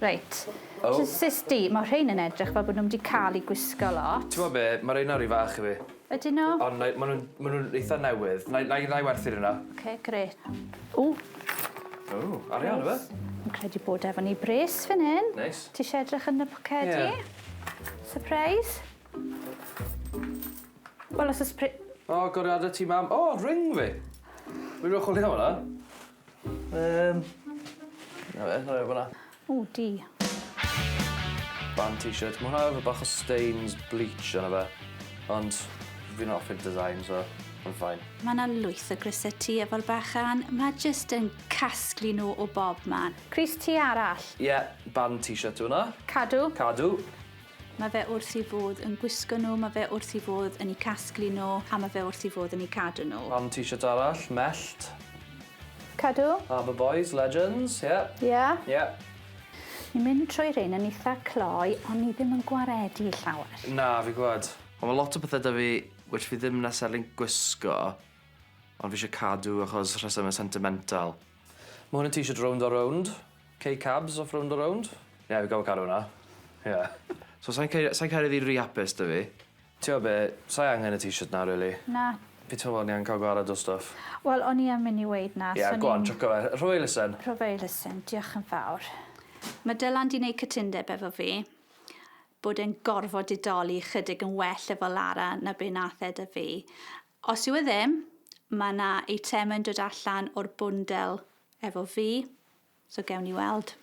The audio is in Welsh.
Reit. Oh. So Sisti, mae rhein yn edrych fel bod nhw wedi cael eu gwisgo lot. Ti'n gwybod be, mae rheina rhy fach i fi. Ydyn nhw? Ond maen nhw'n ma nhw eitha newydd. Na, na, na i werthu rheina. Oce, okay, gret. O! O, arian yfe? Yn credu bod efo ni bres fan hyn. Neis. Ti eisiau edrych yn y pocedi? Yeah. Surprise? Wel, os oes pre... O, goriadau ti, mam. O, ring fi! Fi'n rhoi chwilio am hwnna. Um, na fe, na fe, fyna. O, di. Band t-shirt. Mae hwnna efo bach o stains bleach yna fe. Ond fi'n hoffi'r design, so mae'n fine. Mae yna lwyth o grysau ti efo'r bachan. Mae jyst yn casglu nhw o bob man. Crys T arall? Ie, yeah, band t-shirt yw hwnna. Cadw. Cadw. Mae fe wrth ei fodd yn gwisgo nhw, mae fe wrth ei fodd yn eu casglu nhw, a mae fe wrth ei fodd yn eu cadw nhw. Band t-shirt arall, Mellt. Cadw. Harbour Boys, Legends, ie. Ie? Ie. Ni'n mynd trwy rhein yn eitha cloi, ond ni ddim yn gwaredu llawer. Na, fi'n gwybod. Ond mae lot o pethau 'da fi which fi ddim necessarily'n gwisgo, ond fi eisiau cadw achos rhesymau sentimental. Mae hwn yn t-shirt Rownd a Rownd. K-Cabs off Rownd a Rownd. Ie, fi'n gorfod cadw hwnna. Ie. So sai'n credu sai'n credu fi rhy hapus 'da fi. Ti gwbo be', sai angen y t-shirt 'na rili. Na. Fi teimlo fel ni angen ca'l gwared o stwff. Wel o'n i yn myn' i weud 'na. Ie, go on, chuco fe. Rho fe i Listen. Rho fe i Listen, diolch yn fawr. Mae Dylan 'di neud cytundeb efo fi bod e'n gorfod didoli chydig yn well efo Lara na be nath e 'da fi. Os yw e ddim, mae 'na eitemau'n dod allan o'r bwndel efo fi, so gewn ni weld.